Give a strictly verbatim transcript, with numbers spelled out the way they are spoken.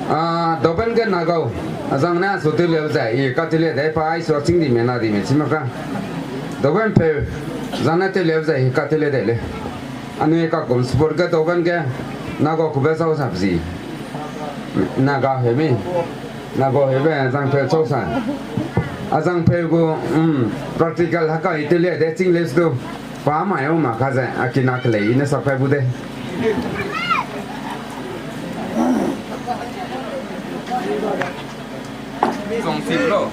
A, Doben ge Nagau, azang ne su tew leu ze, i ka tew le de pa, i su chîng di me na di me chi mak ka. Doben peu, zang ne tew leu ze, i ka tew le de le. Anui ka kum sport ge Doben ge, Nagau kube sau sa zi. Naga hemi. Nagau hebe, azang peu sau sa. Azang peu gu, mm, practical haka i tew le de, chîng le stu. Pa mai o ma ka ze, a kina kelei i ne sa kai bu de. Zong si bro.